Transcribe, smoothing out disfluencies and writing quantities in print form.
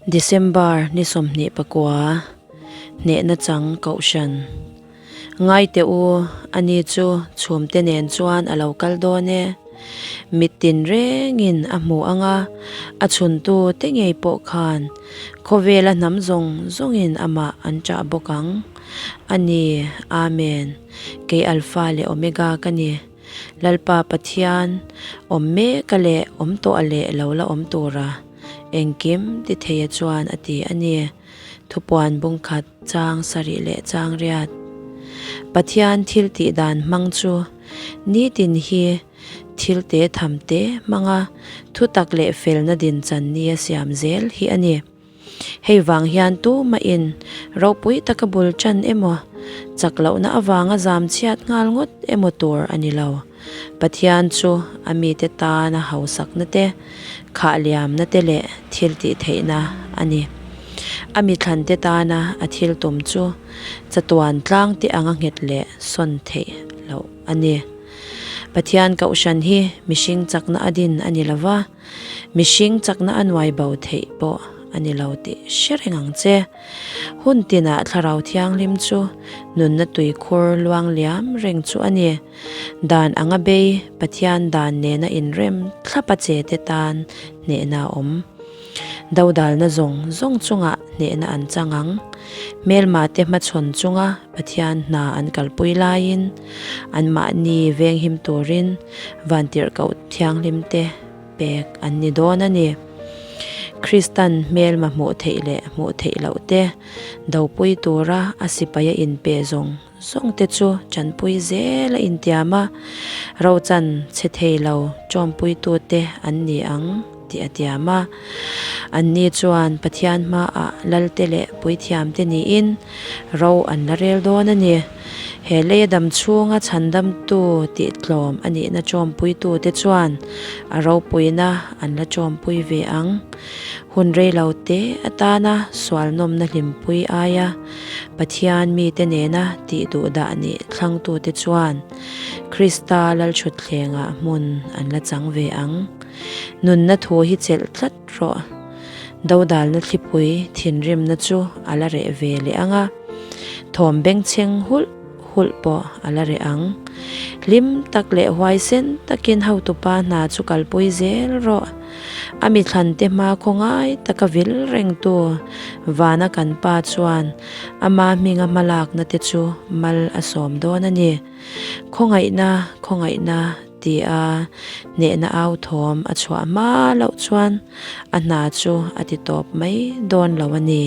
December ni 29, Hnehna Chang Kohhran. Ngai teh u, ani chu chhumte nen chuan a lo kal dawn e. Mit tinrengin a hmu ang a, a chhuntu te ngei pawh khan khawvela hnam zawng zawngin amah an ṭah bawk ang. A ni, Amen. Kei Alpha leh Omega ka ni. Lalpa Pathian, awm mek a leh awm tawh a leh lo la awm tura engkim ti theia chuan a ti a ni. Thupuan bungkhat chang sarih leh chang riat. Pathian thil tih dan hmang chu nitin hi thil te tham te hmanga thutak leh felna din chan nia siam zel hi a ni. Hei vang hian tumahin ropui taka bul tan emaw, chak lohna avanga zam chhiat nghal ngawt emaw tur a ni lo. Pathian chu a mite tana hausakna te, khah liamna te leh thil tih theihna a ni. A mithlante tana a thil tum chu chatuan tlang te anga nghet leh sawn theih loh a ni. Pathian kohhran hi mihring chakna a din a ni lo va. Mihring chakna a nuai bo theih pawh a ni lo tih hre reng ang che. Hun tinah Thlarau Thianghlim chu nunna tuikhur luang liam reng chu a ni. Dan anga bei Pathian dan nena inrem thlap a che te tan hnehna a awm. Dodalna zawng zawng chungah hnehna an chang ang. Hmelma te hmachhawn chunga Pathian hna an kalpui laiin anmahni venghim turin Vantirhkoh thianghlim te pek an ni dawn a ni. Kristan hmelma hmuh theih leh hmuh theih loh te dopui tura a sipai a inpe zawng zawng te chu chanpui zel a intiam a, rochan chhe thei lo tawmpuitute an ni ang tih a tiam a. Anni chuan Pathian hmaah lalte leh puithiamte niin ro an la rel dawn a ni. He lei dam chhunga chhandamtu tih tlawm a nihna tawmpuitute chuan a ropuina an la tawmpui ve ang. Hun rei lo te atana sual nawmna hlimpui aia Pathian mite nena tih duh dah nih thlangtute chuan Krista Lalthutthlengah hmun an la chang ve ang. Nunna thu hi chelh tlat rawh. Dodalna thlipui thinrimna chu a la reh ve leh ang a. Thawm bengchheng hulh hulh pawh a la reh ang. Hlim tak leh huaisen takin hotupa hna chu kalpui zel rawh. A mithlante hma khawngai taka vil rengtu Vana kan pa chuan ama hminga hmalakna te chu mal a sawm dawn a ni. Khawngaihna, khawngaihna tia hnehna au thawm a chhuah hma loh chuan a hna chu a ti tawp mai dawn lo a ni.